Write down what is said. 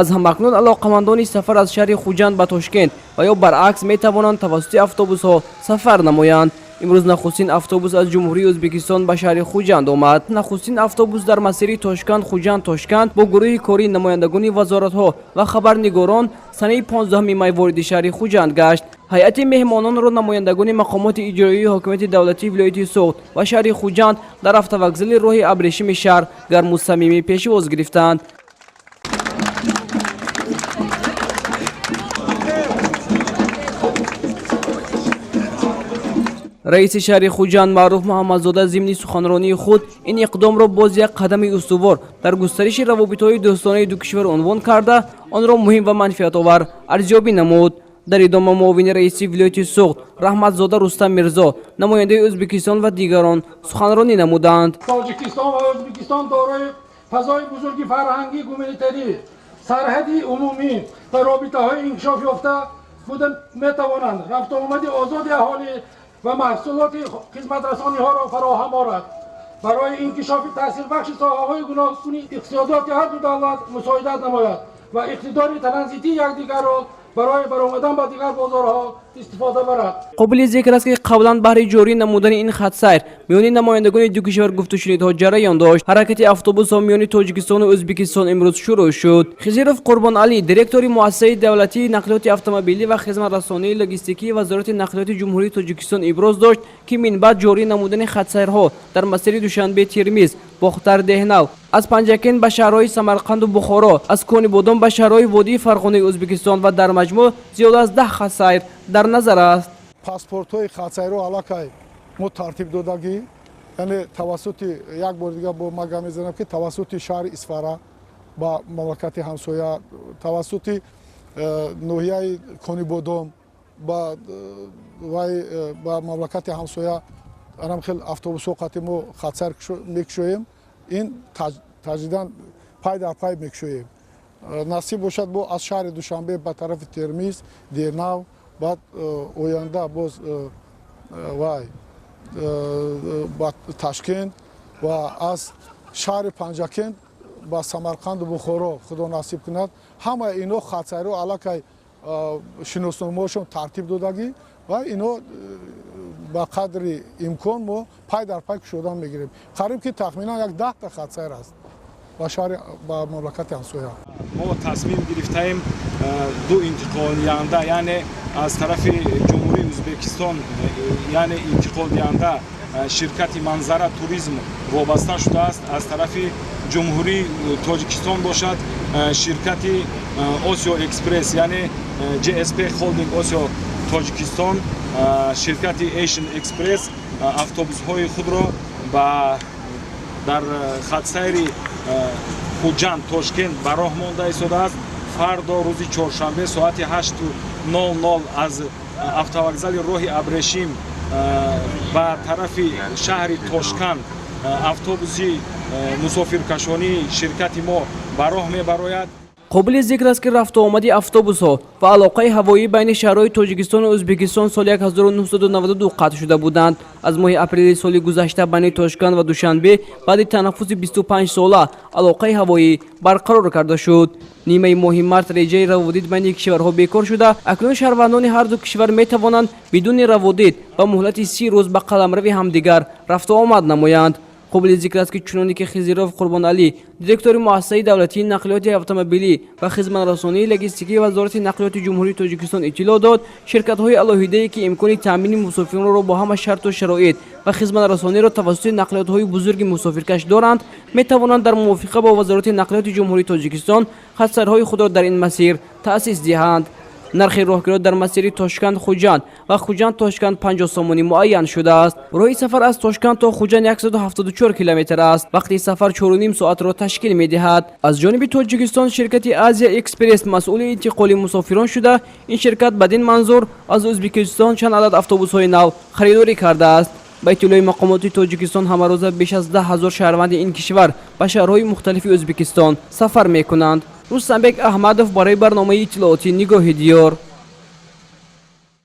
Аз ҳамакнун алоқамандони сафар аз шаҳри Хуҷанд ба Тошкент ва ё баръакс метавонанд тавассути автобусҳо сафар намоянд. Имрӯз нахустин автобус аз Ҷумҳурии Ӯзбекистон ба шаҳри Хуҷанд омад. Нахустин автобус дар масири Тошканд Хуҷанд Тошканд бо гурӯҳи кории намояндагони вазоратҳо ва хабарнигорон санаи 15 май вориди шаҳри Хуҷанд гашт. Ҳайати меҳмононро намояндагони мақомоти иҷроии ҳокимияти давлатии вилояти Суғд ва шаҳри Хуҷанд дар автовокзали роҳи абрешими шаҳр гарму самимӣ пешвоз гирифтанд. Раиси шаҳри Хуҷанд Маъруф Муҳаммадзода зимни суханронии худ ин иқдомро боз як қадами устувор дар густариши равобитҳои дӯстонаи ду кишвар унвон карда, онро муҳим ва манфиатовар арзёбӣ намуд. Дар идома муовини раиси вилояти Суғд Раҳматзода Рустам Мирзо, намояндаи Ӯзбекистон ва дигарон суханронӣ намуданд. Тоҷикистон ва Ӯзбекистон дорои фазои бузурги фарҳангӣ, гуманитарӣ, сарҳади умумӣ ва робитаҳои инкишофёфта буда метавонанд рафтуомади озоди аҳолӣ ва маҳсулоти хизматрасониҳоро фароҳам орад, барои инкишофи таъсирбахши соҳаҳои гуногуни иқтисодиёти ҳар ду давлат мусоидат намояд ва иқтидори транзитии якдигарро барои баромадан ба дигар бозорҳо истифода барад. Қобили зикр аст, ки қаблан баҳри ҷорӣ намудани ин хатсайр миёни намояндагони ду кишвар гуфтушунидҳо ҷараён дошт. Ҳаракати автобусҳо миёни Тоҷикистону Ӯзбекистон имрӯз шурӯъ шуд. Хизиров Қурбоналӣ, директори муассисаи давлатии нақлиёти автомобилӣ ва хизматрасонии логистикии Вазорати нақлиёти Ҷумҳурии Тоҷикистон, иброз дошт, ки минбаъд ҷорӣ намудани хатсайрҳо дар масири Душанбе Термиз, Бохтар Деҳнав, аз Панҷакент ба шаҳрҳои Самарқанду Бухоро, аз Конибодом ба шаҳрҳои водии Фарғонаи Ӯзбекистон ва дар маҷмӯъ зиёда аз 10 хатсайр дар назар аст. Паспортҳои хатсайрро аллакай мо тартиб додагӣ, яъне тавассути, як бори дига бо ма гап мезанам, ки тавассути шаҳри Исфара ба мамлакати ҳамсоя, тавассути ноҳияи Конибодом ба вай ба мамлакати ҳамсоя анам хел автобусҳо қати мо хатсайр мекушоем. Ин таҷдидан пай дар пай мекушоем. Насиб бошад, бо аз шаҳри Душанбе ба тарафи Термиз, Денав, баъд оянда боз вай ба Ташкент ва аз шаҳри Панҷакент ба Самарқанду Бухоро, Худо насиб кунад. Ҳамаи ино хатсайрҳо аллакай шиносномаҳошон тартиб додагӣ ва ино ба қадри имкон мо пай дар пай кушодан мегирем. Қариб ки тахминан як 10-та хатсайр аст ба шаҳри, ба мамлакати ҳамсоя. Мо тасмим гирифтаем ду интиқолдиҳанда, яъне аз тарафи Ҷумҳурии Ӯзбекистон, яъне интиқолдиҳанда ширкати Манзара Туризм вобаста шудааст, аз тарафи Ҷумҳурии Тоҷикистон бошад, ширкати Осиё Экспресс, яъне ҶСП Холдинг Осиё Тоҷикистон, ширкати Asian Express автобусҳои худро ба дар хатсайри Хуҷанд Тошкент ба роҳ монда истодааст. Фардо, рӯзи чоршанбе, соати 8:00 аз автовокзали роҳи абрешим ба тарафи шаҳри Тошканд автобуси мусофиркашонии ширкати мо ба роҳ мебарояд. Қобили зикр аст, ки рафтуомади автобусҳо ва алоқаи ҳавоӣ байни шаҳрҳои Тоҷикистону Ӯзбекистон соли 1992 қатъ шуда буданд. Аз моҳи апрели соли гузашта байни Тошканд ва Душанбе баъди танаффуси 25-сола алоқаи ҳавоӣ барқарор карда шуд. Нимаи моҳи март реҷаи раводид байни кишварҳо бекор шуда, акнун шаҳрвандони ҳарду кишвар метавонанд бидуни раводид ба муҳлати 30 рӯз ба қаламрави ҳамдигар рафтуомад намоянд. Қобили зикр аст, ки чуноне ки Хизиров Қурбоналӣ, директори муассисаи давлатии нақлиёти автомобилӣ ва хизматрасонии логистикии Вазорати нақлиёти Ҷумҳурии Тоҷикистон, иттилоъ дод, ширкатҳои алоҳидае, ки имкони таъмини мусофиронро бо ҳама шарту шароит ва хизматрасониро тавассути нақлиётҳои бузурги мусофиркаш доранд, метавонанд дар мувофиқа бо Вазорати нақлиёти Ҷумҳурии Тоҷикистон хатсайрҳои худро дар ин масир таъсис диҳанд. Нархи роҳкиро дар масири Тошканд Хуҷанд ва Хуҷанд Тошканд 50 сомонӣ муайян шудааст. Роҳи сафар аз Тошканд то Хуҷанд 174 километр аст. Вақти сафар 4,5 соатро ташкил медиҳад. Аз ҷониби Тоҷикистон ширкати Азия Экспресс масъули интиқоли мусофирон шуда, ин ширкат бадин манзур аз Ӯзбекистон чанд адад автобусҳои нав харидорӣ кардааст. Ба иттилои мақомоти Тоҷикистон, ҳамарӯза беш аз 10 000 шаҳрванди ин кишвар ба шаҳрҳои мухталифи Ӯзбекистон сафар мекунанд. Рустамбек Аҳмадов барои барномаи иттилоотӣ «Нигоҳи диёр».